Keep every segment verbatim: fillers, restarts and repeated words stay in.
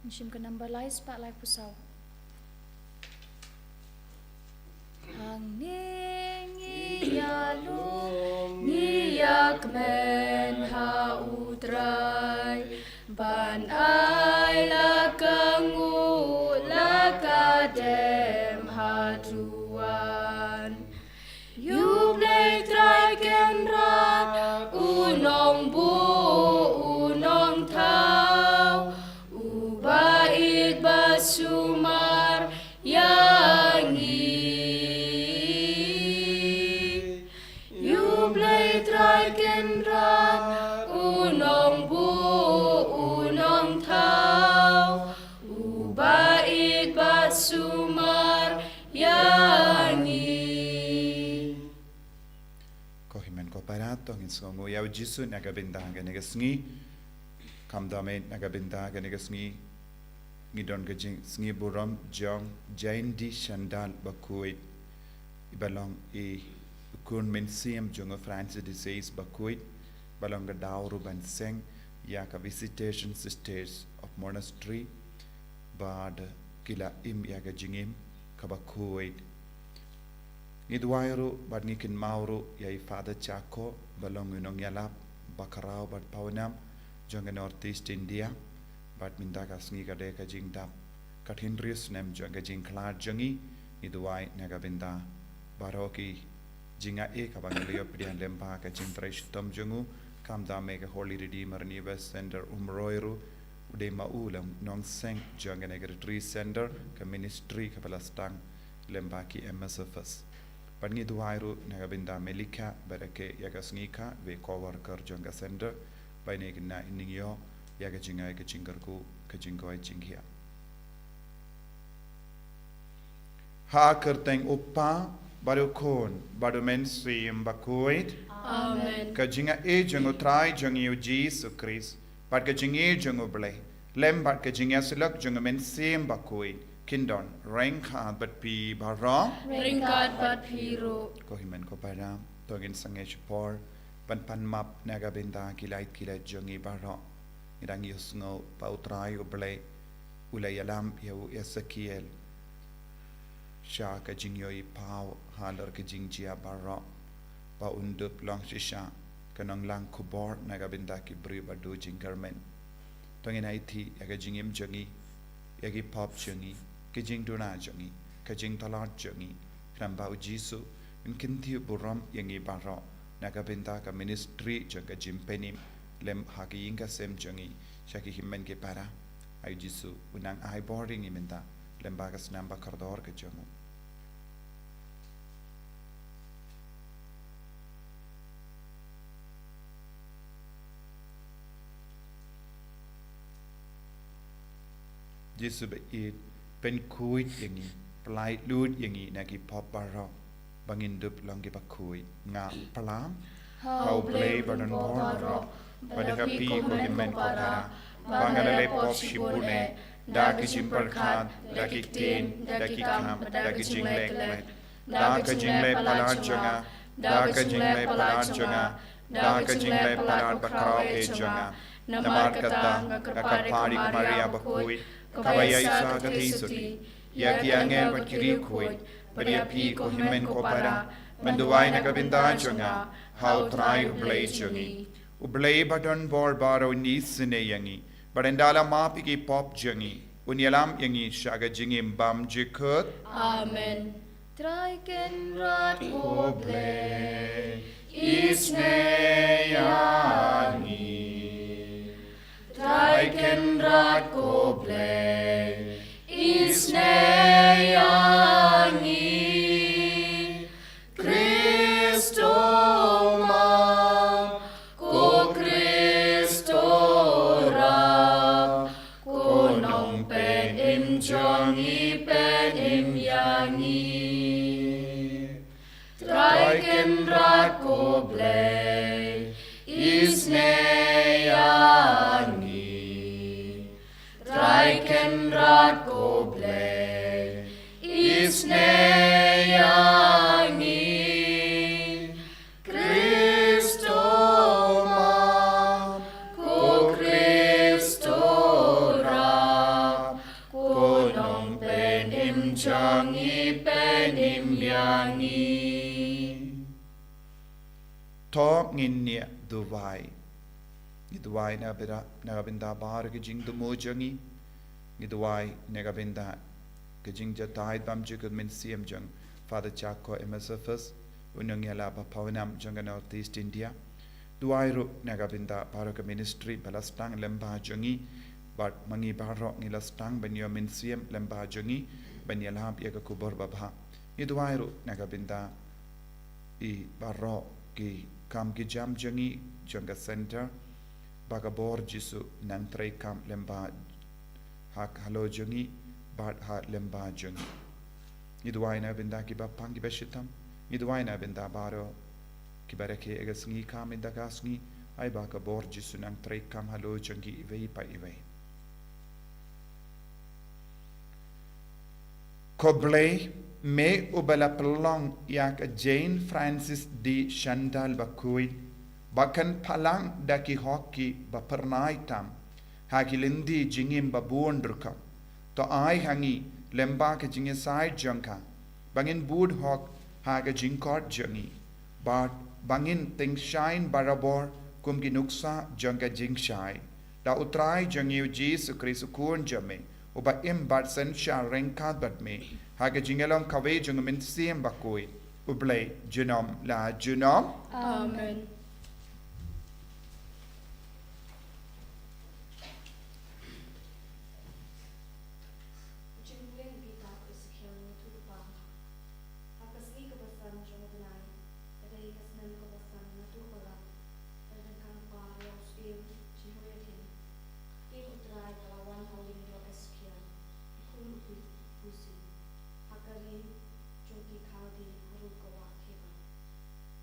Ngi shim ka number lai spah lai phew saw. Hangne ngi ïalum, ngi ïakmen ha U Trai, ban ai la ka nguh la ka dem ha duwan. Ïa U Blei Trai Kynrad, U Nongbuh, U Nongthaw, Uba ïeit ba sumar ïa ngi. Ïa U Blei Trai Kynrad, U Nongbuh, U Nongthaw, Uba ïeit ba sumar ïa ngi. Ko hynmen ko para, to ngin sngewnguh ïa U Jisu na ka bynta kane ka sngi. Kumta mynta na ka bynta kane ka sngi, ngi don ka jingsngi burom jong Jane D Shandal bakhuid, iba long i khun mynsiem jong u Francis de Sales bakhuid, ba long ka daw ruh ban seng ïa ka Visitation Sisters of Monastery, bad ki la im ïa ka jingim kaba khuid. Ngi duwai ruh bad ngi kynmaw ruh ïa i Father Chako, ba long u nongïalap bakhraw bad pawnam jong ka North East India, bad mynta ka sngi ka dei ka jingdap ka hynriew snem jong ka jingkhlad jong ngi. Ngi duwai na ka bynta baroh ki jingaiei kaba ngi la ïoh pdiang lyngba ka jingtrei shitom jong u, kumta mynta ka Holy Redeemer Anywhere Center Umroi ruh, u dei ma u la nongseng jong kane ka retreat center, ka ministry kaba la sdang lyngba ki M S F S. Bad ngi duwai ruh na ka bynta Melika, bad ïa ka sngi ka, wei ka worker jong ka center, ba ine i khynnah in ïoh ïa ka jingai ka jingkyrkhu, ka jingkoit jingkhiah. Ha ka kyrteng U Kpa, bad U Khun, bad U Mynsiem Bakhuid. Amen. Ka jingaiei jong U Trai jong ngi U Jisu Khrist, bad ka jingïeit jong U Blei, lem bad ka jingïasyllok jong U Mynsiem Bakhuid, kin don ryngkat bad phi baroh. Ryngkat bad phi ruh. Ko hynmen ko para, to ngin sangeh shipor ban pan map na ka bynta ki lait ki lait jong ngi baroh. Ngi dang ïohsngew ba U Trai U Blei u la ïalam ïa u Esekiel sha ka jingïohi paw halor ka jingjia baroh, ba un dup long shisha ka nonglang khubor na ka bynta ki briew ba duh jingkyrmen. To ngin ïaid ïa ka jingim jong ngi, ïa ki pop jong ngi, ki jingduna jong ngi, ka jingtlot jong ngi, khnang ba U Jisu un kyntiew burom ïa ngi baroh na ka bynta ka ministry jong ka jingpynim lem ha ki ïing ka sem jong ngi, sha ki hynmen ki para. Ai U Jisu, u nang ai bor ïa ngi mynta lem bad ka snam ba kordor ka jong u. Jisu ba ïeit, pynkhuid ïa ngi, pyllait lut ïa ngi na ki pop baroh, ba ngin dup long kiba khuid. Nga pla ha U Blei ba don bor baroh, bad ha phi ko hynmen ko para, ba nga la leh pop shibun eh, da ki jingpyrkhat, da ki ktien, da ki kam, da ki jingleh klet, da ka jingleh palat jong nga, da ka jingleh palat jong nga, da ka jingleh palat bakhraw eh jong nga. Namar kata nga kyrpad ïa ka Maria bakhuid, kaba ïaishah ka theisotti, ïa ki angel bad ki riewkhuid, bad ïa phi ko hynmen ko para, ban duwai na ka bynta jong nga ha U Trai U Blei jong ngi. U Blei ba don bor baroh un isynei ïa ngi, bad un da la map ïa ki pop jong ngi, un ïalam ïa ngi sha ka jingim bymjukut. Amen. Trai Kynrad ko Blei, isynei ïa ngi. Trai Kynrad ko Blei, isynei ïa ngi. Khristo Mem, ko Khristo Rap, ko Nongpynim jong ngi, pynim ïa ngi. Trai Kynrad ko Blei, isynei ïa ngi. Trai Kynrad ko Blei, isynei ïa ngi. Khristo Mem, ko Khristo Rap, ngi pynïaid ïa ngi. To ngin ïa duwai. Ngi duwai na ka bynta, na ka bynta baroh ki jingthmu jong ngi. Ngi duwai na ka bynta ka jingjatai bymjukut mynsiem jong Father Chako M S F S, u nongïalam ba pawnam jong ka North East India. Duwai ruh na ka bynta baroh ka ministry ba la sdang lem bad jong ngi, bad ma ngi baroh ngi la sdang ban ïoh mynsiem lem bad jong ngi, ban ïalap ïa ka khubor babha. Ngi duwai ruh na ka bynta i baroh ki kam ki jam jong ngi jong ka center, ba ka bor Jisu nang treikam lem bad ha halor jong ngi bad ha lem bad jong ngi. Ngi duwai na ka bynta kiba pang kiba shitom. Ngi duwai na ka bynta baroh kiba rakhe ïa ka sngi kam mynta ka sngi, ai ba ka bor Jisu nang treikam halor jong ki iwei pa iwei. Ko Blei, me uba la pynlong ïa ka Jane Frances de Chantal Bakuit ba kan pynlang da ki hok kiba phyrnai tam ha ki lynti jingim ba bun rukom. To ai ha ngi lem bad ka jingïasaid jong ka ba ngin bud hok ha ka jingkhot jong ngi, bad ba ngin tyngshaiñ barabor kum ki nuksa jong ka jingshai. Da U Trai jong ngi U Jisu Khrist U Khun jong me, uba im bad synshar ryngkat bad me ha ka jingïalong kawei jong U Mynsiem Bakhuid, U Blei junom la junom. Amen. Ka jingpule na ka kitab Esekiel. Ngi ïathuh lypa. Ha ka sngi kaba san jong u bnai, ka dei ka snem kaba san naduh ba la pyndonkam par ïa u syiem Jehoiakim, ka ktien U Trai ka la wan ha u lyngdoh Esekiel, i khun u Busi, ha ka ri jong ki Khaldi, ha ru ka wah Kheba.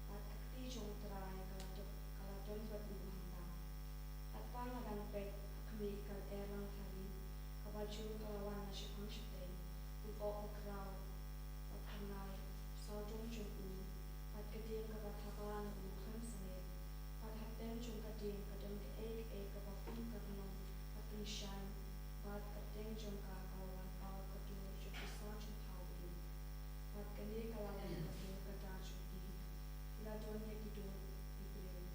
Bad ka kti jong U Trai ka la don, ka la don bad u hangta. Bad tang la dang peit ha khmih, ka lyer langthari kaba jur ka la wan na shaphang shatei. U ïoh ba khraw, ba phyrnai sawdong jong u, bad ka dieng kaba thaba na u khlem sangeh. Bad hapdeng jong ka dieng ka don kaei kaei kaba kum ka rnong ka tyngshaiñ, bad hapdeng jong ka ka la wan paw ka dur jong ki saw jingthaw ïing. Bad kane ka la long ka dur ka dar jong ki, ki la don ïa ki dur ki briew.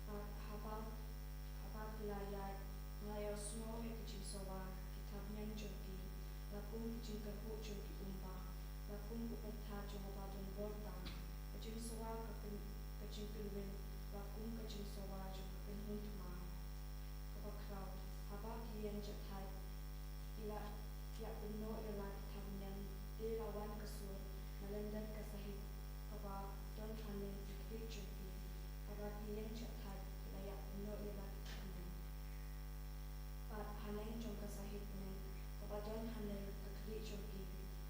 Bad haba, haba ki la ïaid, nga la ïohsngew ïa ka jingsawa, ki thapniang jong ki la kum ka jingkyrhuh jong ki umba, la kum u pyrthat jong uba don bor tam. Ka jingsawa ka kyn-, ka jingkynwin la kum ka jingsawa jong ka kynhun thma kaba khraw. Haba ki ïeng jahthait ki la ïa pynnoh ïa la ki thapniang, te la wan ka sur na lyndet ka sahit kaba don haneng ki khlieh jong ki. Haba ki ïeng jahthait ki la ïa pynnoh ïa la ki thapniang. Bad haneng jong ka sahit bneng kaba don haneng ka khlieh jong ki,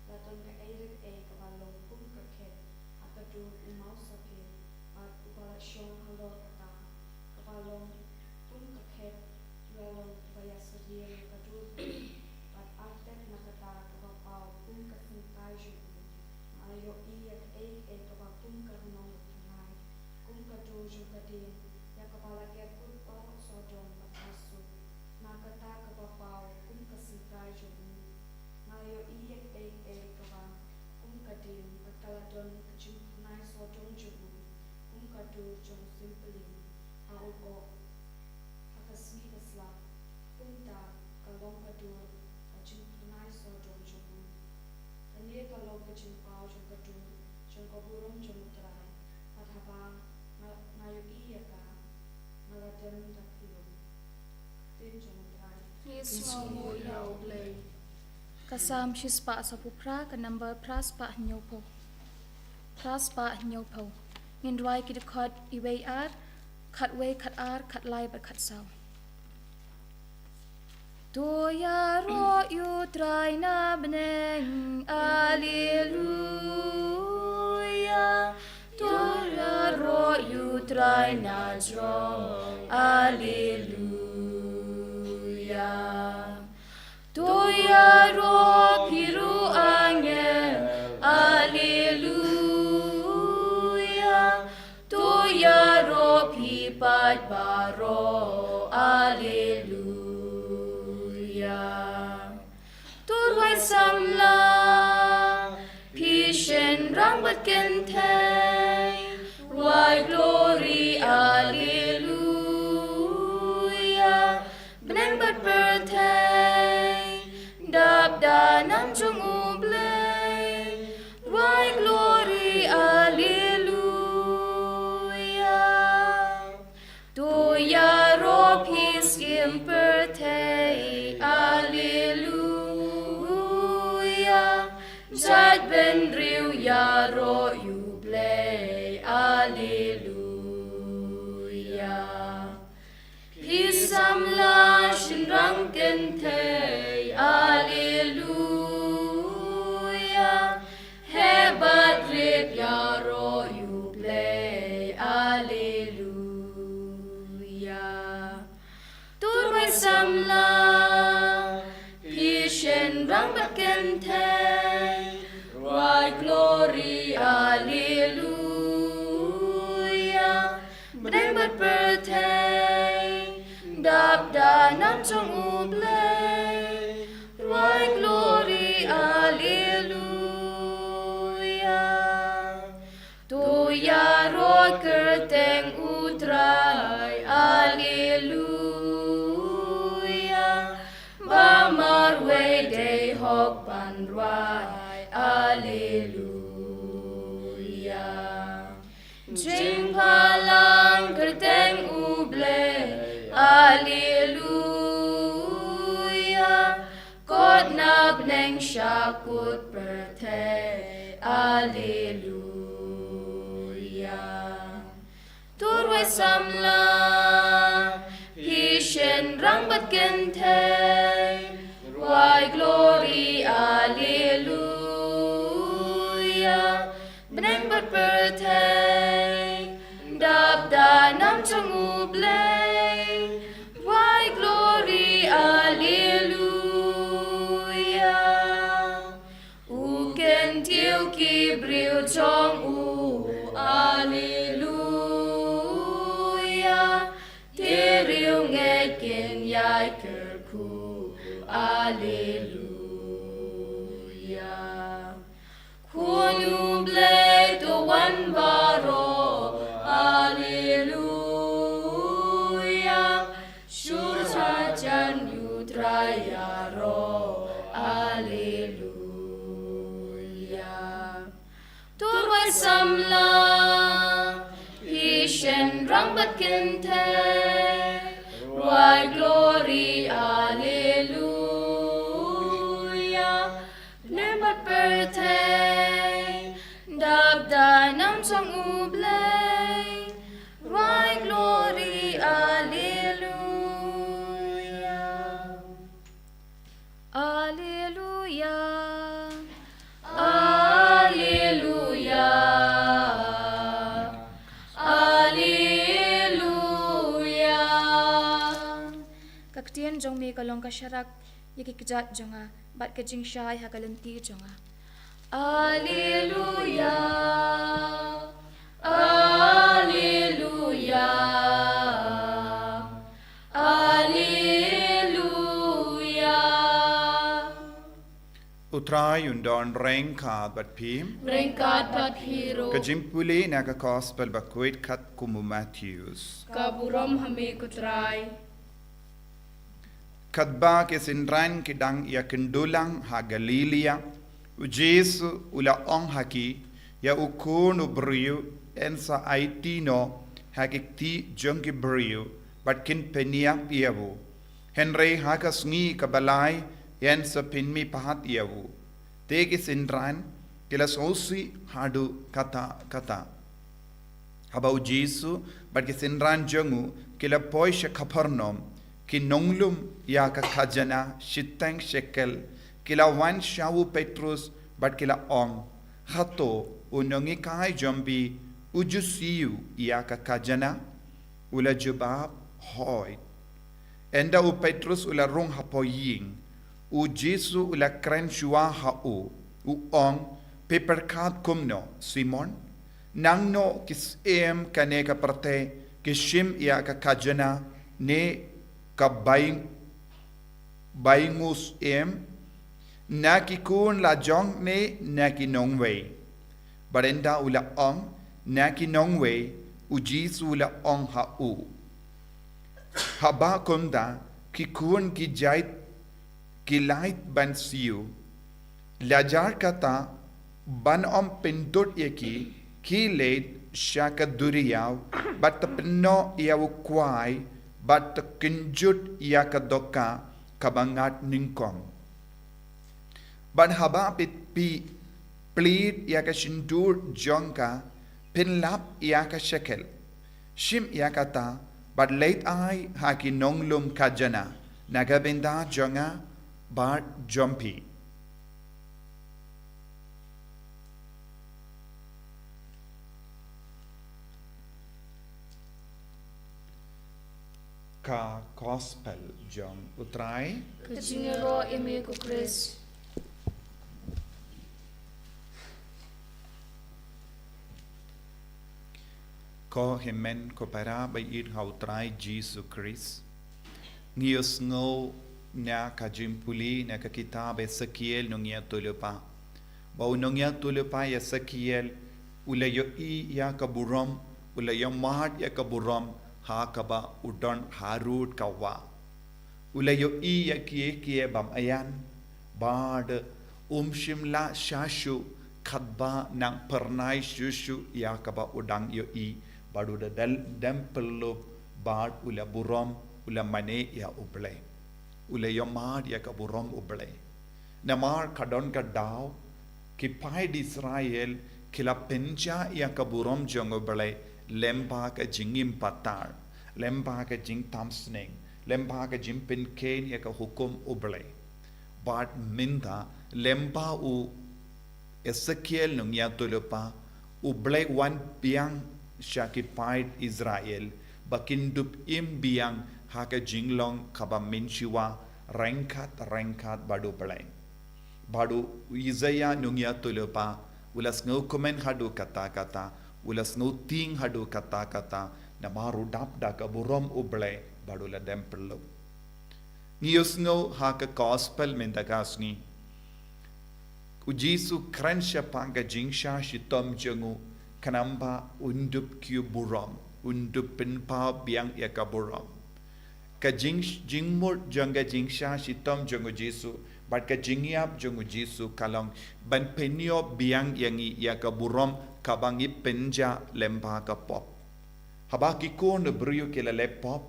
la don kaei re kaei kaba long kum ka khet ha ka dur u maw saphir, bad uba la shong halor kata, kaba long kum ka khet, u la long uba ïasyriem ïa ka dur bneng. Bad artet na kata kaba paw kum ka syngkai jong u, nga la ïohi ïa kaei kaei kaba kum ka rnong ka phyrnai, kum ka dur jong ka dieng, ïa kaba la ker kut baroh sawdong bad barsuk. Na kata kaba paw kum ka syngkai jong u, nga la ïohi ïa kaei kaei kaba kum ka dieng, bad ka la don ka jingphyrnai sawdong jong u kum ka dur jong u sympyling. Ha u ïoh, ha ka sngi ba slap, kumta ka long ka dur ka jingphyrnai sawdong jong u. Kane ka long ka jingpaw jong ka dur jong ka burom jong U Trai. Bad haba nga, nga ïohi ïa ka, nga la dem da khyllung. Ka Salm shispah sawphew phra, ka number phra spah hynñiewphew. Phra spah hynñiewphew. Ngin duwai ki dkhot iwei ar, khatwei, khatar, khatlai bad khatsaw. To ïaroh ïa U Trai na bneng, Alleluia. To ïaroh ïa U Trai na jrong, Alleluia. To ïaroh phi ruh angel, Alleluia. To ïaroh phi pat baroh, Alleluia. To rwai samla Rang bad kynthei, wai glory, alleluia. Bneng bad pyrthei, dap da nam jong U Blei, wai glory, alleluia. To ïaroh phi shim pyrthei, alleluia. Jait bynriew ïaroh ïa U Blei, alleluia. Phi samla shynrang kynthei, alleluia. Heh bad rit ïaroh ïa U Blei, alleluia. To wai samla, phi shynrang bad kynthei, wai glory, alleluia. Bneng bad pyrthei, dap da nam jong U Blei, wai glory, alleluia. To ïaroh kyrteng U Trai, alleluia. Ba marwei dei hok ban rwai, alleluia. Jingphalang kyrteng U Blei, alleluia. Kot na bneng sha kot pyrthei, alleluia. To wai samla, phi shynrang bad kynthei, wai glory, alleluia. Bneng bad pyrthei, dap da nam jong U Blei, wai glory, alleluia. U kyntiew ki briew jong U, alleluia. Ki riewngeit kin ïai kyrkhu, alleluia. Khun U Blei to wan baroh, alleluia. Shur hajan ïa U Trai ïaroh, alleluia. To wai samla, phi shynrang bad kynthei, wai glory, alleluia. Bneng bad pyrthei, dap da nam jong U Blei, wai glory, alleluia. Alleluia. Alleluia. Alleluia. Ka ktien jong me ka long ka sharak ïa ki kjat jong nga, bad ka jingshai ha ka lynti jong nga. Alleluia. Alleluia. Alleluia. U Trai un don ryngkat bad phi. Ryngkat bad phi ruh. Ka jingpule na ka Gospel bakhuid katkum u Mathaios. Ka burom ha me ko Trai. Katba ki synran ki dang ïakynduh lang ha Galilaia, u Jisu u la ong ha ki, ïa u Khun u briew yn sa aiti noh ha ki kti jong ki briew, bad kin pynïap ïa u. Hynrei ha ka sngi kaba lai yn sa pynmihpat ïa u. Te ki synran ki la sngewsih haduh katta katta. Haba u Jisu bad ki synran jong u ki la poi sha Kapharnaum, ki nonglum ïa ka khajana shiteng shekel ki la wan sha u Petrus bad ki la ong, hato u nonghikai jong phi u ju siew ïa ka khajana? U la jubab, hooid. Ynda u Petrus u la rung hapoh ïing, u Jisu u la kren shuwa ha u, u ong, phi pyrkhat kumno, Simon? Nangno ki syiem kane ka pyrthei ki shim ïa ka khajana ne ka bai, bainguh syiem, na ki khun la jong ne na ki nongwei? Bad ynda u la ong, "Na ki nongwei," u Jisu u la ong ha u, "Haba kumta, ki khun ki jait ki lait ban siew. La jar kata, ban ym pyndud ïa ki, ki leit sha ka duriaw, bad to pynnoh ïa u kwai, bad to kynjut ïa ka dohkha kaba ngat nyngkong. Bad haba phi, phi plied ïa ka shyntur jong ka, phin lap ïa ka shekel. Shim ïa kata, bad leit ai ha ki nonglum khajana, na ka bynta jong nga bad jong phi." Ka Gospel jong u Trai. Ka jingïaroh ïa me ko Khrist. Ko hynmen ko para ba ïeit ha u Trai Jisu Khrist. Ngi ïohsngew na ka jingpule na ka kitab Esekiel nongïathuhlypa. Ba u nongïathuhlypa Esekiel u la ïohi ïa ka burom, u la ïohmad ïa ka burom, ha kaba u don harud ka wah. U la ïohi ïa kiei kiei bym ïan, bad um shym la sah shuh katba nang phyrnai shuh shuh ïa kaba u dang ïohi, bad u da dal dem pyllup, bad u la burom, u la mane ïa U Blei. U la ïohmad ïa ka burom U Blei. Namar ka don ka daw, ki paid Israel, ki la pynjah ïa ka burom jong U Blei, lyngba ka jingim patar, lyngba ka jingtam sneng, lyngba ka jingpynkheiñ ïa ka hukum U Blei. Bad mynta, lyngba u Esekiel nongïathuhlypa, U Blei wan biang sha ki paid Israel, ba kin dup im biang ha ka jinglong kaba mynshuwa, ryngkat, ryngkat bad U Blei. Bad u Isaiah nongïathuhlypa, u la sngewkmen haduh katta katta, u la sngewtieng haduh katta katta, namar u dap da ka burom U Blei, bad u la dem pyllup. Ngi ïohsngew ha ka Gospel mynta ka sngi. U Jisu kren shaphang ka jingshah shitom jong u, khnang ba un dup kiew burom, un dup pynpaw biang ïa ka burom. Ka jing, jingmut jong ka jingshah shitom jong u Jisu, bad ka jingïap jong u Jisu ka long, ban pynïoh biang ïa ngi ïa ka burom kaba ngi pynjah lyngba ka pop. Haba ki khun u briew ki la leh pop,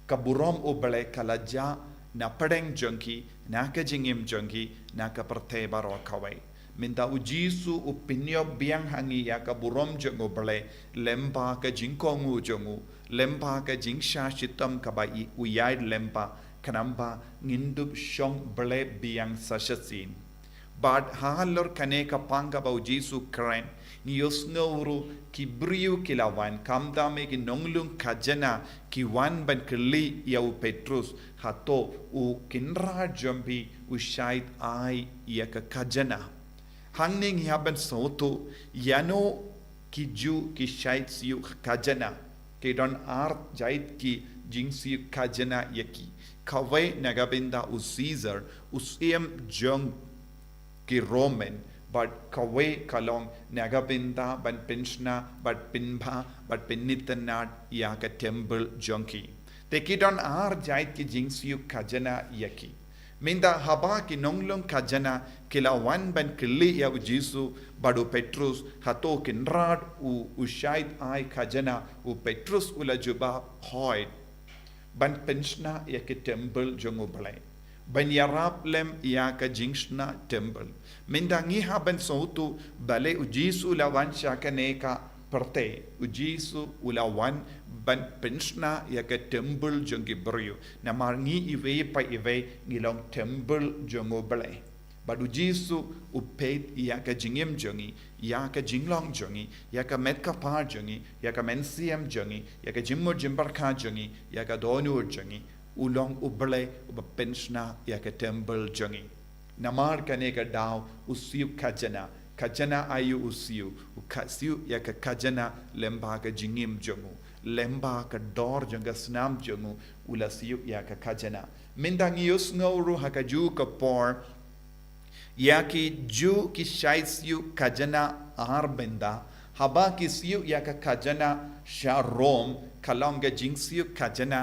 ka burom U Blei ka la jah na pdeng jong ki, na ka jingim jong ki, na ka pyrthei baroh kawei. Mynta u Jisu u pynïoh biang ha ngi ïa ka burom jong U Blei, lyngba ka jingkohnguh jong u, lyngba ka jingshah shitom kaba u ïaid lyngba, khnang ba ngin dup shong blei biang sa shisien. Bad halor kane ka pang kaba u Jisu kren, ngi ïohsngew ruh ki briew ki la wan, khamtam ki nonglum khajana, ki wan ban kylli ïa u Petrus, hato u kynrad jong phi u shait ai ïa ka khajana. Hangne ngi hap ban sngewthuh, ïano ki Jiw ki shait siew khajana. Ki don ar jait ki jingsiew khajana ïa ki. Kawei na ka bynta u Caesar, u syiem jong ki Roman, bad kawei ka long na ka bynta ban pynshna, bad pynbha, bad pynitynnad ïa ka temple jong ki. Te ki don ar jait ki jingsiew khajana ïa ki. Mynta haba ki nonglum khajana ki la wan ban kylli ïa u Jisu bad u Petrus, hato kynrad u u shait ai khajana, u Petrus u la jubab, hooid. Ban pynshna ïa ka temple jong U Blei. Ban ïarap lem ïa ka jingshna temple. Mynta ngi hap ban sngewthuh balei u Jisu u la wan sha kane ka pyrthei. U Jisu u la wan ban pynshna ïa ka temple jong ki briew. Namar ngi iwei pa iwei ngi long temple jong U Blei. Bad u Jisu u peit ïa ka jingim jong ngi, ïa ka jinglong jong ngi, ïa ka met ka phad jong ngi, ïa ka mynsiem jong ngi, ïa ka jingmut jingpyrkhat jong ngi, ïa ka dohnud jong ngi. U long U Blei uba pynshna ïa ka temple jong ngi. Namar kane ka daw u siew khajana, khajana aïu u siew, u kha siew ïa ka khajana lyngba ka jingim jong u, lyngba ka dor jong ka snam jong u, u la siew ïa ka khajana. Mynta ngi ïohsngew ruh ha kajuh ka por, Ïa ki Jiw ki shait siew khajana ar bynta, haba ki siew ïa ka khajana sha Rom, ka long ka jingsiew khajana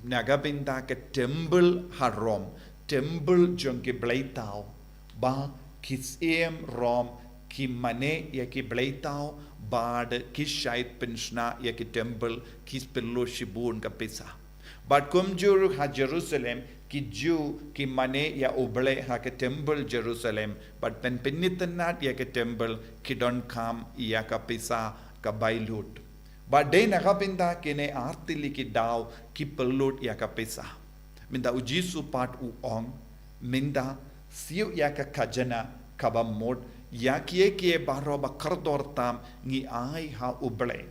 na ka bynta ka templ ha Rom, templ jong ki bleitaw, ba ki syiem Rom ki mane ïa ki bleitaw, bad ki shait pynshna ïa ki templ, ki pynlut shibun ka pisa. Bad kumjuh ruh ha Jerusalem, ki Jiw ki mane ïa U Blei ha ka templ Jerusalem, bad pynpynitynnad ïa ka templ, ki donkam ïa ka pisa kaba lut. Bad dei na ka bynta kine ar tylli ki daw ki pynlut ïa ka pisa. Mynta U Jisu pat u ong, mynta siew ïa ka khajana kaba mut, ïa kiei kiei baroh ba kordor tam ngi ai ha U Blei.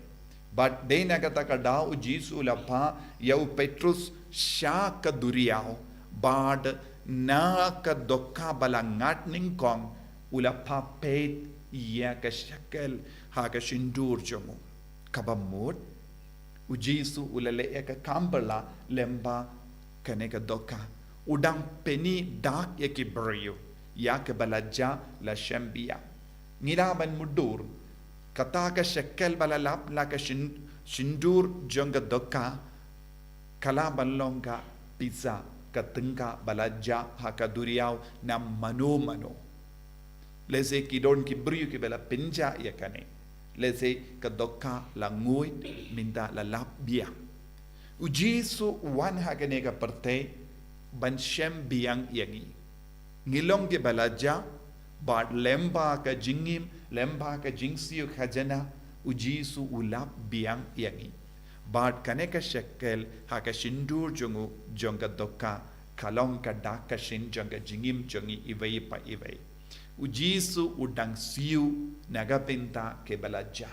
Bad dei na kata ka daw U Jisu u la phah ïa u Petrus sha ka duriaw, bad na ka dohkha ba la ngat nyngkong u la phah peit ïa ka shekel ha ka shyntur jong u. Kaba mut, U Jisu u la leh ïa ka kam bylla lyngba kane ka dohkha. U dang pyni dak ïa ki briew ïa kaba la jia, la shem biang. Ngi lah ban mutdur, kata ka shekel ba la lap la ka shyn-, shyntur jong ka dohkha, ka lah ban long ka pisa, ka tyngka ba la jia ha ka duriaw na mano mano. Lehse ki don ki briew kiba la pynjah ïa kane. Lehse ka dohkha la nguid, mynta la lap biang. U Jisu u wan ha kane ka pyrthei ban shem biang ïa ngi. Ngi long kiba la jia, bad lyngba ka jingim, lyngba ka jingsiew khajana, U Jisu u lap biang ïa ngi. Bad kane ka shekel ha ka shyntur jong u, jong ka dohkha, ka long ka dak ka shin jong ka jingim jong ngi iwei pa iwei. U Jisu u dang siew na ka bynta kiba la jia.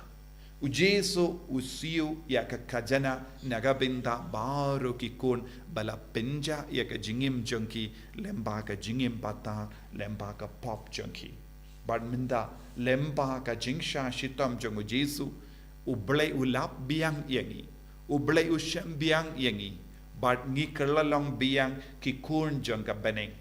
U Jisu u siew ïa ka khajana na ka bynta baroh ki khun ba la pynjah ïa ka jingim jong ki, lyngba ka jingim patar, lyngba ka pop jong ki. Bad mynta, lyngba ka jingshah shitom jong U Jisu, U Blei u lap biang ïa ngi. U Blei u shem biang ïa ngi. Bad ngi kylla long biang ki khun jong ka bneng.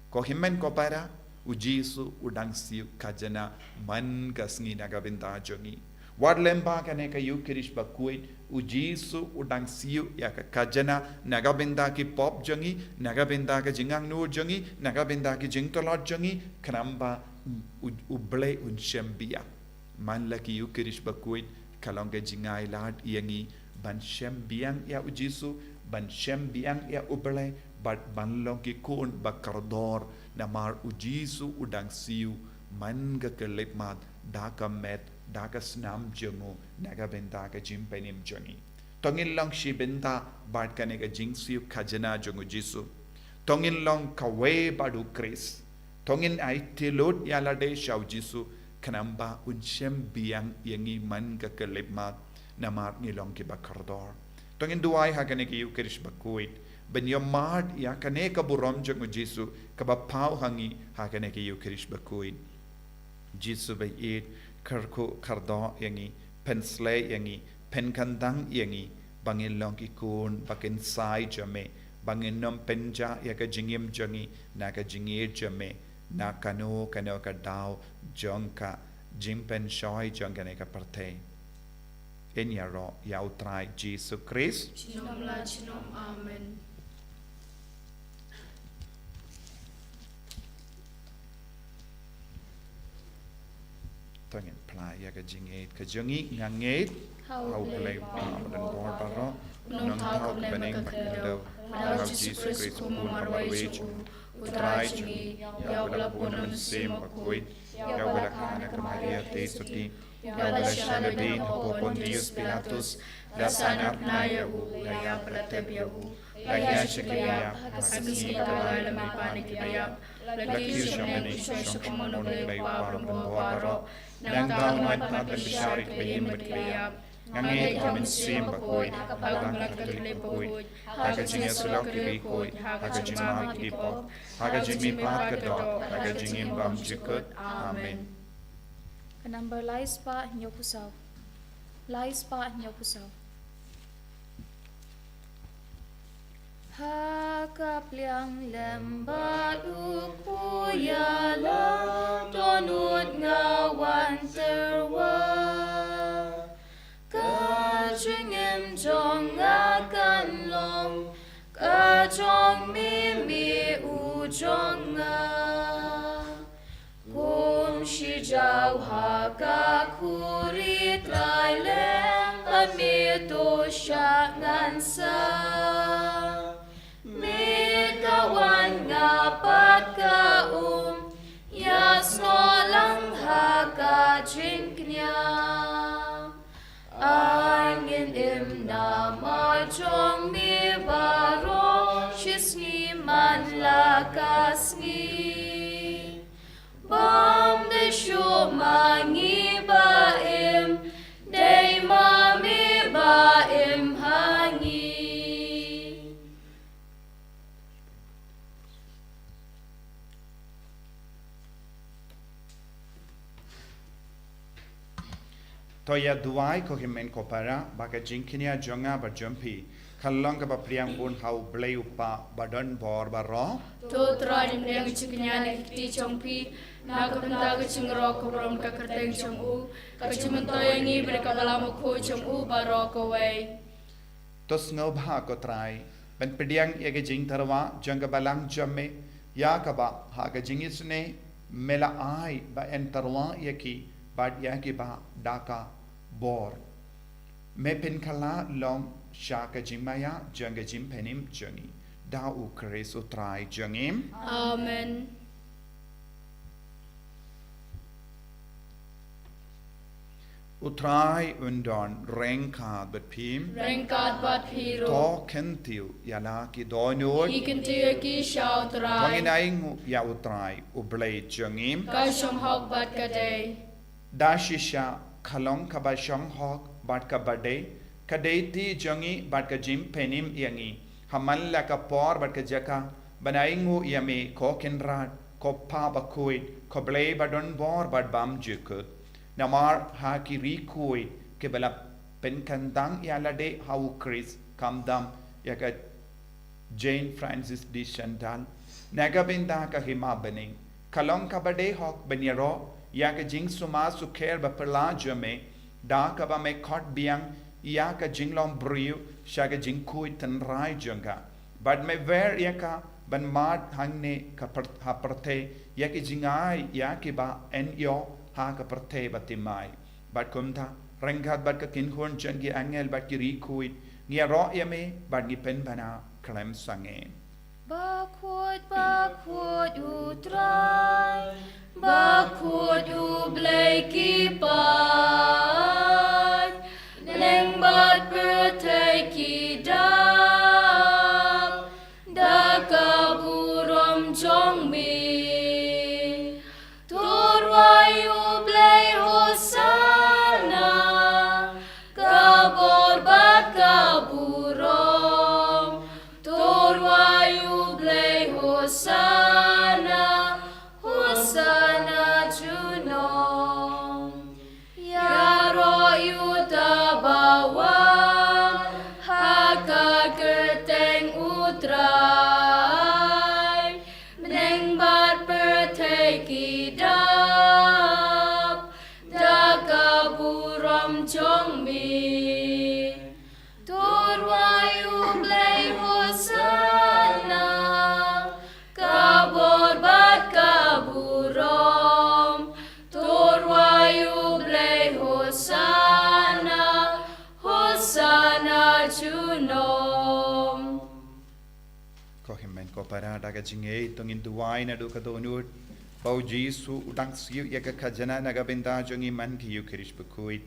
Ko hynmen ko para, U Jisu u dang siew khajana man ka sngi na ka bynta jong ngi. Wat lyngba kane ka Ïukharist bakhuid, U Jisu u dang siew ïa ka khajana na ka bynta ki pop jong ngi, na ka bynta ka jingangnud jong ngi, na ka bynta ki jingtlot jong ngi, khnang ba U, U Blei un shem biang. Man la ki Ïukharist bakhuid, ka long ka jingai lad ïa ngi ban shem biang ïa U Jisu, ban shem biang ïa U Blei, bad ban long ki khun ba kordor, namar U Jisu u dang siew man ka khyllipmat, da ka met, da ka snam jong u, na ka bynta ka jingpynim jong ngi. To ngin long shi bynta bad kane ka jingsiew khajana jong U Jisu. To ngin long kawei bad U Khrist. To ngin aiti lut ïa lade sha U Jisu, khnang ba un shem biang ïa ngi man ka khyllipmat, namar ngi long kiba kordor. To ngin duwai ha kane ka Ïukharist bakhuid, ban ïohmad ïa kane ka burom jong U Jisu, kaba paw ha ngi ha kane ka Ïukharist bakhuid. Jisu baieit, kyrkhu kyrdoh ïa ngi, pynsleh ïa ngi, pynkyndang ïa ngi, ba ngin long ki khun ba kynsai jong me, ba ngin nym pynjah ïa ka jingim jong ngi na ka jingïeit jong me, na kano kano ka daw jong ka jingpynshoi jong kane ka pyrthei. Yn ïaroh ïa U Trai Jisu Khrist. Junom la junom, amen. To ngin phla ïa ka jingngeit ka jong ngi. Nga ngeit ha U Blei Uba don bor baroh, u nongthaw ka bneng bad ka khyndew, bad ha U Jisu Khrist u khun marwei jong u, U Trai jong ngi, ïa uba la bun na U Mynsiem Bakhuid, ïa uba la kha na ka Maria Theisotti, ïa uba la shah lade hapoh Pontius Pilatus, la sah na bnai ïa u, la ïap bad la tep ïa u, la ïaid sha ka ïap, ha ka sngi kaba lai la mihpat na ki ba ïap, la kiew sha bneng, la shong ha ka mon U Blei Uba don bor baroh. Nangta un wan pat ban bishar ïa ki ba im bad ki ba ïap. Nga ngeit ha U Mynsiem Bakhuid, ha ka Balang Katholik bakhuid, ha ka jingïasyllok ki riewkhuid, ha ka jingmap ki dipop, ha ka jingmihpat ka doh, ha ka jingim bymjukut. Amen. Ka number lai spah hynñiewphew saw. Lai spah hynñiewphew saw. Ha ka pliang lem bad u kpu ïalam. jong nga. Kum shi jaw ha ka khuri Trai leh, ba me to sha ngan sa. Me ka wan nga pat ka um, ïa snoh lang ha ka jingkñia. Ai ngin im namar jong me baroh, shi sngi man la ka sngi. Bym dei shuh ma ngi ba im, dei ma me ba im ha ngi. To ïa duwai, ko hynmen ko para, ba ka jingkñia jong nga bad jong phi kan long kaba pdiang bun ha U Blei U Kpa badonbor baroh. To Trai, pdiang jingkñia na ki kti jong phi na ka bynta ka jingroi ka burom ka kyrteng jong u, ka jingmyntoi ïa ngi bad ka Balang Bakhuid jong u baroh kawei. To sngewbha, ko Trai, ban pdiang ïa ka jingtyrwa jong ka Balang jong me, ïa kaba ha ka jingisynei me la ai ba yn tyrwa ïa ki bad ïa kiba da ka bor me pynkylla long sha ka jingmaïa jong ka jingpynim jong ngi. Da U Khrist U Trai jong ngi. Amen. U Trai un don ryngkat bad phi. Ryngkat bad phi ruh. To kyntiew ïa la ki dohnud. Ngi kyntiew ïa ki sha U Trai. To ngin ainguh ïa U Trai, U Blei jong ngi. Ka shong hok bad ka dei. Da shisha ka long kaba shong hok bad kaba dei, ka dei ti jong ngi bad ka jingpynim ïa ngi ha man la ka por bad ka jaka, ban ainguh ïa me, ko Kynrad, ko Kpa Bakhuid, ko Blei badonbor bad bymjukut. Namar ha ki riewkhuid kiba la pynkyntang ïa lade ha U Khrist, khamtam ïa ka Jane Frances de Chantal, na ka bynta ka hima bneng, ka long kaba dei hok ban ïaroh ïa ka jingsumar sukher baphylla jong me, da kaba me khot biang ïa ka jinglong briew sha ka jingkhuid tynrai jong ka, bad me wer ïa ka ban mad hangne ka pyr-, ha pyrthei ïa ki jingai ïa kiba yn ïoh ha ka pyrthei bathymmai. Bad kumta, ryngkat bad ka kynhun jong ki angel bad ki riewkhuid, ngi ïaroh ïa me bad ngi pynbna khlem sangeh. Bakhuid, bakhuid U Trai, bakhuid U Blei ki paid, bneng bad pyrthei ki dap da ka burom jong me. To rwai U Blei Hosana, ka bor bad ka burom. To rwai U Blei Hosana, Hosana junom. Ïaroh uta ba wan ha ka kyrteng U Trai, bneng bad pyrthei ki dap da ka burom jong me. To rwai U Blei Hosana, ka bor bad ka burom. To rwai U Blei Hosana, Hosana junom. Ko hynmen ko para, da ka jingngeit to ngin duwai naduh ka dohnud ba U Jisu u dang siew ïa ka khajna na ka bynta jong ngi man ki Eukharist bakhuid.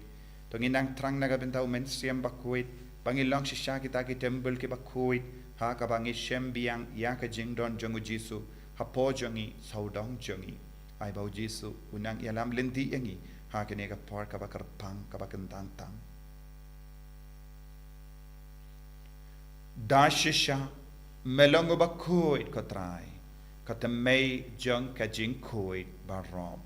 To ngin nang thrang na ka bynta U Mynsiem Bakhuid ba ngin long shisha kita ki templ kiba khuid, ha kaba ngi shem biang ïa ka jingdon jong U Jisu hapoh jong ngi, sawdong jong ngi. Ai ba U Jisu un nang ïalam lynti ïa ngi ha kane ka por kaba kyrpang, kaba kyntang tam. Da shisha me long uba khuid, ko Trai, ka thymmei jong ka jingkhuid baroh.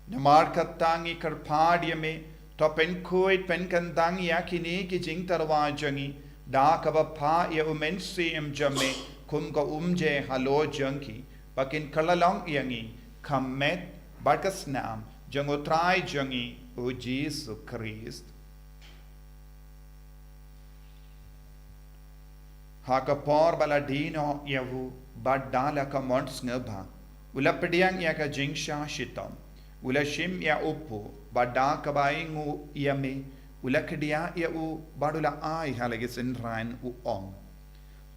Namar kata ngi kyrpad ïa me, to pynkhuid pynkyntang ïa kine ki jingtyrwa jong ngi da kaba phah ïa U Mynsiem jong me kum ka umje halor jong ki, ba kin kylla long ïa ngi ka met bad ka snam jong U Trai jong ngi U Jisu Khrist. Ha ka por ba la die noh ïa u bad da la ka mon sngewbha, u la pdiang ïa ka jingshah shitom, u la shim ïa u pud, bad da kaba ainguh ïa me, u la khdiah ïa u, bad u la ai ha la ki synran, u ong: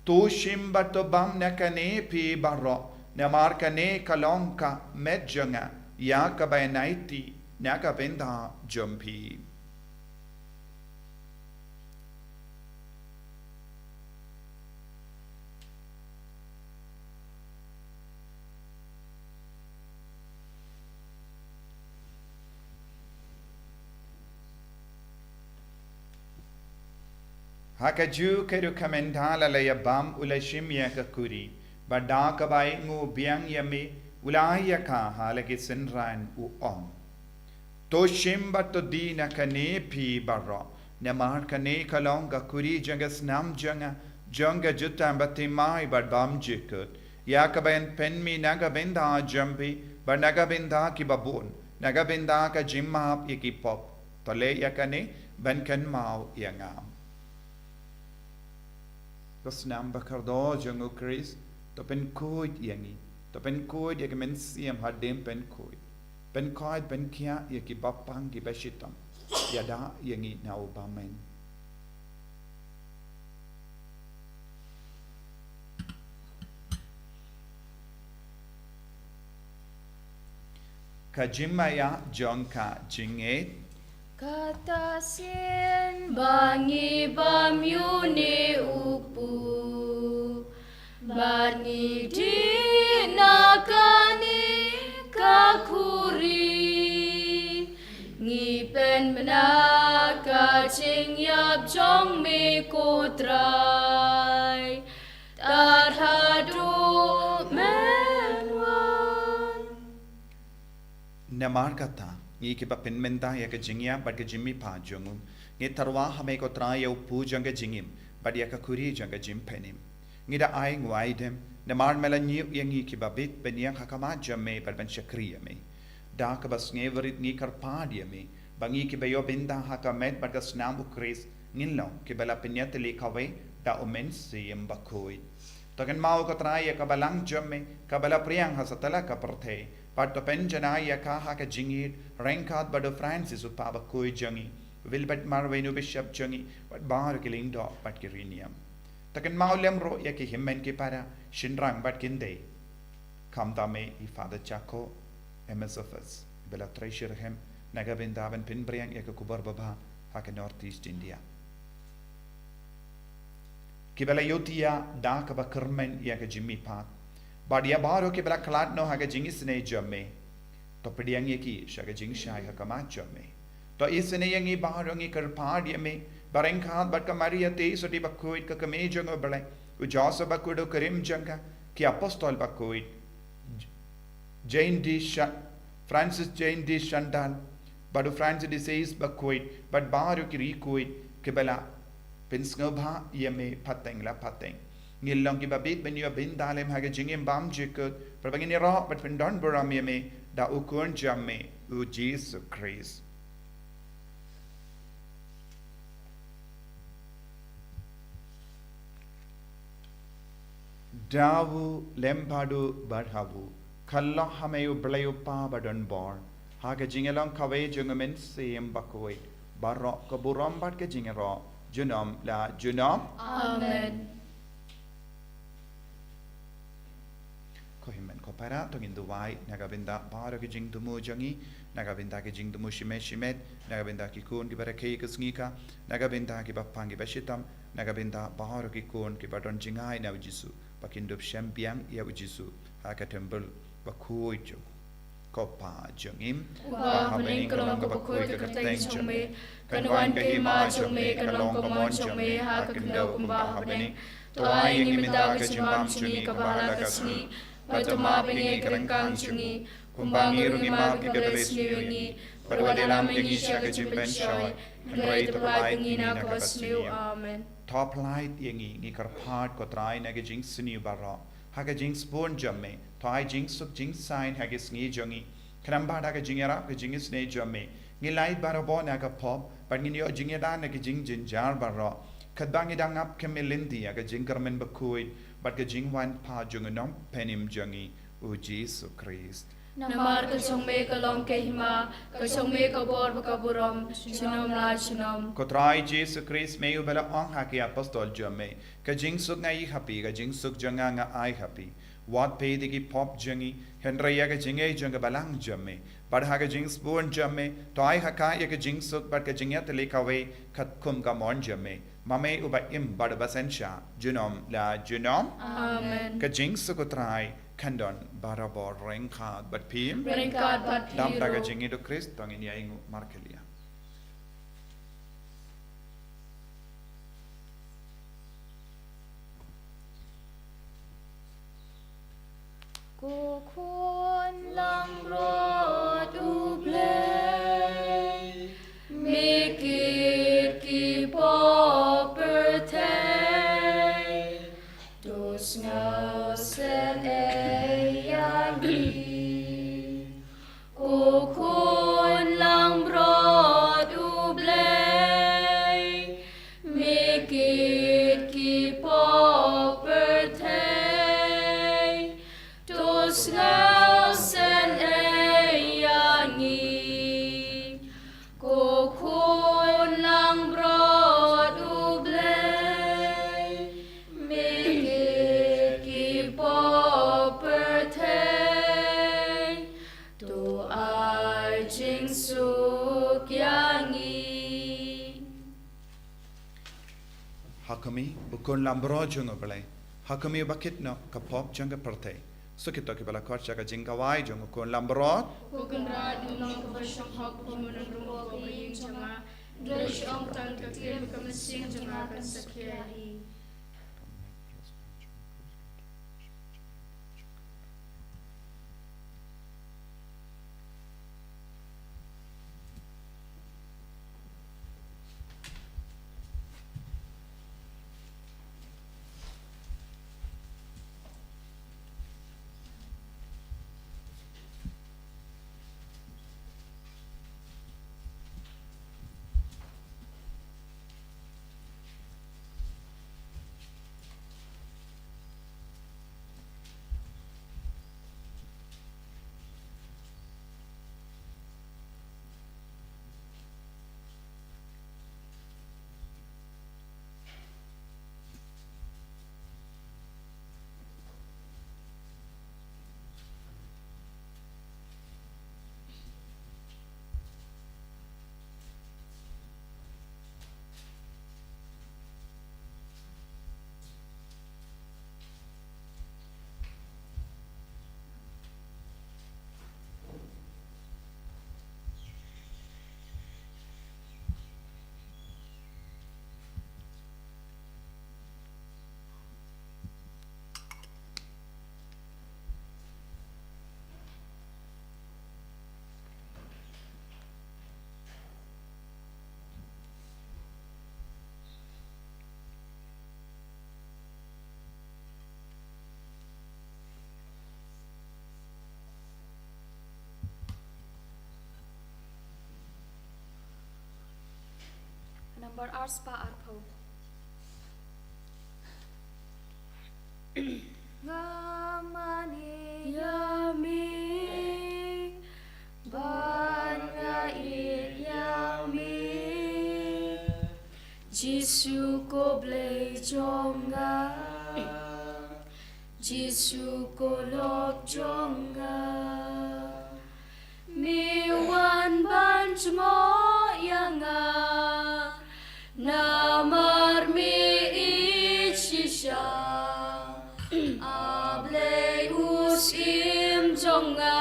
To shim bad to bam na kane phi baroh, namar kane ka long ka met jong nga ïa kaba yn aiti na ka bynta jong phi. Ha kajuh ka ruh, ka mynta la la ïa bam, u la shim ïa ka kuri, bad da kaba ainguh biang ïa me, u la ai ïa ka ha la ki synran, u ong: To shim bad to die na kane phi baroh, namar kane ka long ka kuri jong ka snam jong nga, jong ka jutang bathymmai bad bymjukut, ïa kaba yn pynmih na ka bynta jong phi bad na ka bynta kiba bun, na ka bynta ka jingmap ïa ki pop. To leh ïa kane ban kynmaw ïa nga. Ka snam ba kordor jong u Khrist, to pynkhuid ïa ngi, to pynkhuid ïa ka mynsiem hadien pynkhuid. Pynkhuid, pynkhiah ïa kiba pang kiba shitom. Ïada ïa ngi na u bymman. Ka jingmaïa jong ka jingngeit. Kata sien ba ngi bam ïa une u pud, bad ngi die na kane ka khuri, ngi pynbna ka jingïap jong me, ko Trai, tad haduh men wan. Namar kata, ngi kiba pynmynta ïa ka jingïap bad ka jingmihpat jong u, ngi tyrwa ha me, ko Trai, ïa u pud jong ka jingim bad ïa ka khuri jong ka jingpynim. Ngi da ai nguaidem namar me la ñiew ïa ngi kiba bit ban ïeng ha khmat jong me bad ban shakri ïa me. Da kaba sngewrit ngi kyrpad ïa me ba ngi kiba ïoh bynta ha ka met bad ka snam u Khrist ngin long kiba la pynïatylli kawei da u Mynsiem Bakhuid. To kynmaw, ko Trai, ïa ka balang jong me kaba la pdiang ha satlak ka pyrthei, bad to pynjanai ïa ka ha ka jingïeit ryngkat bad u Francis u Papa bakhuid jong ngi, u Wilbert Marwein u Bishop jong ngi, bad baroh ki lyngdoh bad ki riewniam. To kynmaw lem ruh ïa ki hynmen ki para, shynrang bad kynthei, khamtam ïa i Father Jacko, M S F S, ba la trei shitrhem na ka bynta ban pynbring ïa ka khubor babha ha ka North East India. Kiba la ïohthiah da kaba kyrmen ïa ka jingmihpat, bad ïa baroh kiba la khlad noh ha ka jingisynei jong me, to pdiang ïa ki sha ka jingshai ha khmat jong me. To isynei ïa ngi baroh, ngi kyrpad ïa me, ba ryngkat bad ka Maria Theisotti bakhuid, ka kmie jong u Blei, u Joseph bakhuid, u kurim jong ka, ki apostol bakhuid, J-, Jane D. Sha-, Francis Jane D. Shandal, bad u Francis de Sales bakhuid, bad baroh ki riewkhuid kiba la pynsngewbha ïa me pateng la pateng. Ngin long kiba bit ban ïoh bynta lem ha ka jingim bymjukut, bad ba ngin ïaroh bad pyndonburom ïa me da u Khun jong me, u Jisu Khrist. Da u lem bad u bad ha u, ka long ha me U Blei U Kpa badonbor, ha ka jingïalong kawei jong u Mynsiem Bakhuid, baroh ka burom bad ka jingïaroh junom la junom. Amen. Ko hynmen ko para, to ngin duwai na ka bynta baroh ki jingthmu jong ngi, na ka bynta ki jingthmu shimet shimet, na ka bynta ki khun kiba rakhe ka sngi ka, na ka bynta kiba pang kiba shitom, na ka bynta baroh ki khun kiba don jngai na u Jisu, ba kin dup shem biang ïa u Jisu ha ka templ bakhuid jong u. Ko Pa jong ngi, uba ha bneng, ka long kaba khuid ka kyrteng jong me, kan wan ka hima jong me, kan long ka mon jong me ha ka khyndew kumba ha bneng. To ai ïa ngi mynta ka jingbam jong ngi kaba ha la ka sngi, bad to map ïa ngi ka ryngkang jong ngi, kumba ngi ruh ngi map ïa kiba leh sniew ïa ngi, bad wat ïalam ïa ngi sha ka jingpynshoi, hynrei to pynlait ïa ngi na kaba sniew. Amen. To pynlait ïa ngi, ngi kyrpad ko Trai, na ka jingsniew baroh, ha ka jingsbun jong me, to ai jingsuk jingsaiñ ha ka sngi jong ngi, khnang ba da ka jingïarap ka jingisynei jong me, ngin lait barabor na ka pop, bad ngin ïoh jingïada na ka jingjynjar baroh, katba ngi dang ap kum ki lynti ha ka jingkyrmen bakhuid, bad ka jingwan pha jong u Nongpynim jong ngi, u Jisu Khrist. Namar ka jong me ka long ka hima, ka jong me ka bor bad ka burom, junom la junom. Ko Trai Jisu Khrist, me uba la ong ha ki apostol jong me, ka jingsuk nga ai ha phi, ka jingsuk jong nga nga ai ha phi. Wat peit ïa ki pop jong ngi, hynrei ïa ka jingngeit jong ka balang jong me. Bad ha ka jingsbun jong me, to ai ha ka ïa ka jingsuk bad ka jingïatylli kawei katkum ka mon jong me. Ma me uba im bad uba synshar, junom la junom. Amen. Ka jingsuk u Trai kan don barabor ryngkat bad phi. Ryngkat bad phi ruh. Namar ka jingïeit u Khrist to ngin ïa ïnguh markylliang. Ko Khun langbrot U Blei, me kit ki pop pyrthei, to sngewsynei ïa ngi. Ko Khun langbrot U Blei, me kit ki pop pyrthei, to sngewsynei ïa ngi. Ko Khun langbrot U Blei, me kit ki pop pyrthei, to ai jingsuk ïa ngi. Ha khmih, u Khun langbrot jong U Blei. Ha khmih uba kit noh ka pop jong ka pyrthei. Sa kito kiba la khot sha ka jingkhawai jong u Khun langbrot. Ko Kynrad, u nongkyrpad shong hok, pynmynnin ruh ïa ka ïing jong nga. Hynrei shu ong tang ka ktien, ka mynsiem jong nga kan sakhia hi. Nambar arspah arphew. Nga mane ïa me, bad nga ïeit ïa me, Jisu ko Blei jong nga, Jisu ko lok jong nga. Me wan ban jngoh ïa nga, namar me ïeit shisha. A Blei u Syiem jong nga,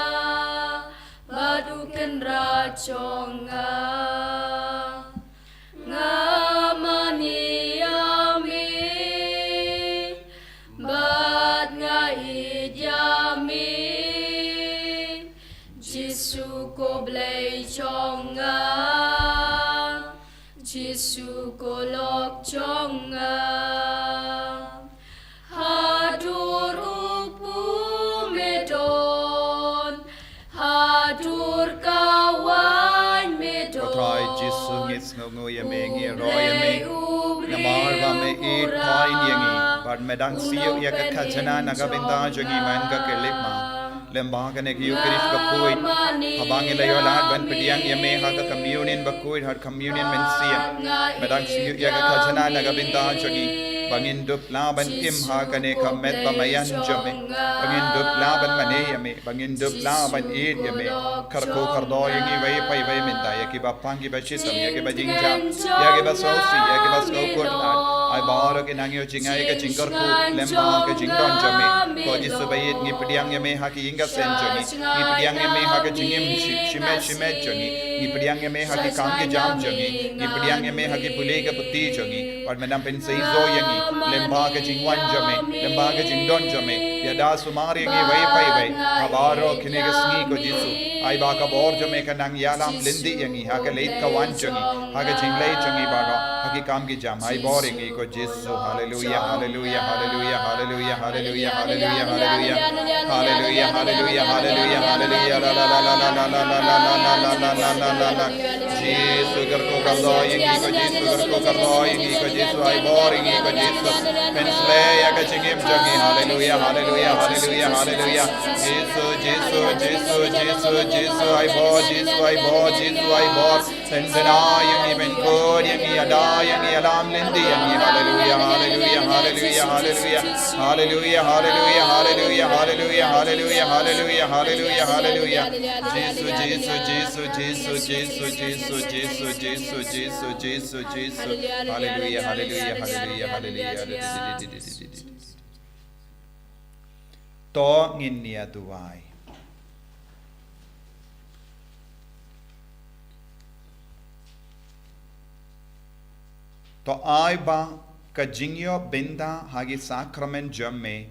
bad u Kynrad jong nga. Nga mane ïa me, bad nga ïeit ïa me, Jisu ko Blei jong nga, Jisu ko lok jong nga. Haduh ruh me don, haduh ka wan me don. Ko Trai Jisu, ngi sngewnguh ïa me, ngi ïaroh ïa me. Namar ba me ïeit palat ïa ngi. Bad me dang siew ïa ka khajna na ka bynta jong ngi man ka khyllipmat. Lyngba kane ka Ïukharist bakhuid, haba ngi la ïoh lad ban pdiang ïa me ha ka communion bakhuid, ha ka communion mynsiem, me dang siew ïa ka khajna na ka bynta jong ngi, ba ngin dup lah ban im ha kane ka met ba maïan jong me, ba ngin dup lah ban mane ïa me, ba ngin dup lah ban ïeit ïa me. Kyrkhu kyrdoh ïa ngi iwei pa iwei mynta, ïa kiba pang, kiba shitom, ïa kiba jingjam, ïa kiba sngewsih, ïa kiba sngewkhuslai. Ai baroh ki nang ïoh jngai ka jingkyrkhu lyngba ka jingdon jong me. Ko Jisu ba ïeit, ngi pdiang ïa me ha ki ïing ka sem jong ngi. Ngi pdiang ïa me ha ka jingim shi-, shimet shimet jong ngi. Ngi pdiang ïa me ha ki kam ki jam jong ngi. Ngi pdiang ïa me ha ki pule ka puthi jong ngi. Bad me nang pynseisoh ïa ngi lyngba ka jingwan jong me, lyngba ka jingdon jong me. Ïada sumar ïa ngi iwei pa iwei ha baroh kine ki sngi, ko Jisu. Ai ba ka bor jong me kan nang ïalam lynti ïa ngi ha ka leit ka wan jong ngi, ha ka jingleit jong ngi baroh, ha ki kam ki jam. Ai bor ïa ngi, ko Jisu. Haleluia, haleluia, haleluia, haleluia, haleluia, haleluia, haleluia. Haleluia, haleluia, haleluia, haleluia. La, la, la, la. Jisu, kyrkhu kyrdoh ïa ngi, ko Jisu, kyrkhu kyrdoh ïa ngi, ko Jisu, ai bor ïa ngi, ko Jisu. Pynsleh ïa ka jingim jong ngi. Haleluia, haleluia, haleluia, haleluia. Jisu, Jisu, Jisu, Jisu, Jisu, ai bor, Jisu, ai bor, Jisu, ai bor. Pynsngew ïa ngi, pynkhuid ïa ngi, ïada ïa ngi, ïalam lynti ïa ngi. Haleluia, haleluia, haleluia, haleluia. Haleluia, haleluia, haleluia, haleluia, haleluia, haleluia, haleluia, haleluia. Jisu, Jisu, Jisu. Haleluia, haleluia, haleluia, haleluia. To ngin ïa duwai. To ai ba ka jingïoh bynta ha ki sakramen jong me,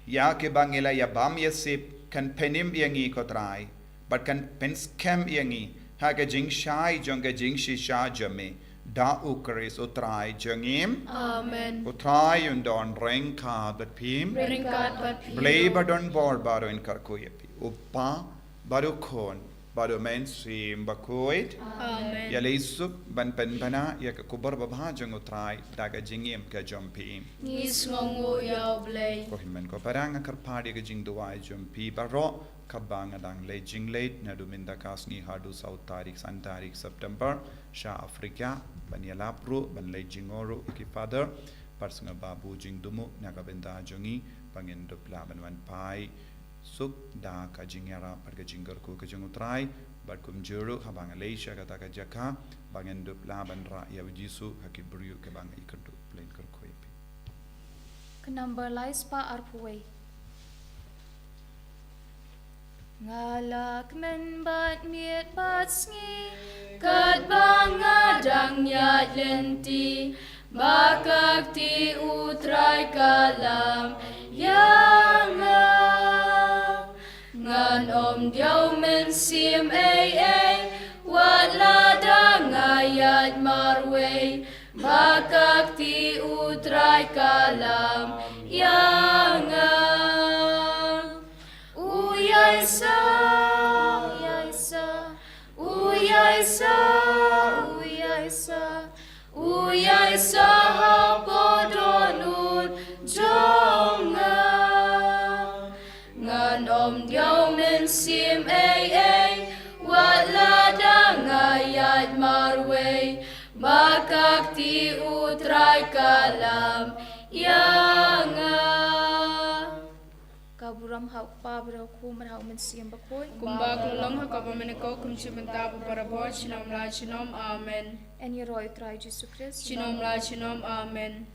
ïa kiba ngi la ïa bam ïa sip, kan pynim ïa ngi, ko Trai, bad kan pynskhem ïa ngi ha ka jingshai jong ka jingshisha jong me, da U Khrist U Trai jong ngi. Amen. U Trai un don ryngkat bad phi. Ryngkat bad phi. Blei ba don bor baroh un kyrkhu ïa phi. U Kpa, bad U Khun, bad U Mynsiem Bakhuid. Amen. Ïaleh suk ban pynbna ïa ka khubor babha jong U Trai da ka jingim ka jong phi. Ngi sngewnguh ïa U Blei. Ko hynmen ko para, nga kyrpad ïa ka jingduwai jong phi baroh, kaba nga dang leit jingleit naduh mynta ka sngi haduh saw tarik, san tarik September, sha Africa, ban ïalap ruh, ban leit jngoh ruh ïa ki Father, bad sngewbha buh jingdum na ka bynta jong ngi, ba ngin dup lah ban wan phai suk da ka jingïarap bad ka jingkyrkhu ka jong U Trai, bad kumjuh ruh haba nga leit sha kata ka jaka, ba ngin dup lah ban rah ïa U Jisu ha ki briew kiba nga ïakynduh. Blei un kyrkhu ïa phi. Ka number lai spah arphew wei. Nga la kmen bad miet bad sngi, katba nga dang ïaid lynti, ba ka kti U Trai ka lam ïa nga. Ngan ym diaw mynsiem ei ei, wat lada nga ïaid marwei, ba ka kti U Trai ka lam ïa nga. U ïaid sa, u ïaid sa, u ïaid sa, u ïaid sa, u ïaid sa hapoh dohnud jong nga. Ngan ym diaw mynsiem ei ei, wat lada nga ïaid marwei, ba ka kti U Trai ka lam ïa nga. Ka burom ha U Kpa bad ha U Khun bad ha U Mynsiem Bakhuid. Kumba ka la long ha kaba mynnyngkong, kumjuh mynta bad barabor, junom la junom. Amen. Yn ïaroh ïa U Trai Jisu Khrist. Junom la junom. Amen.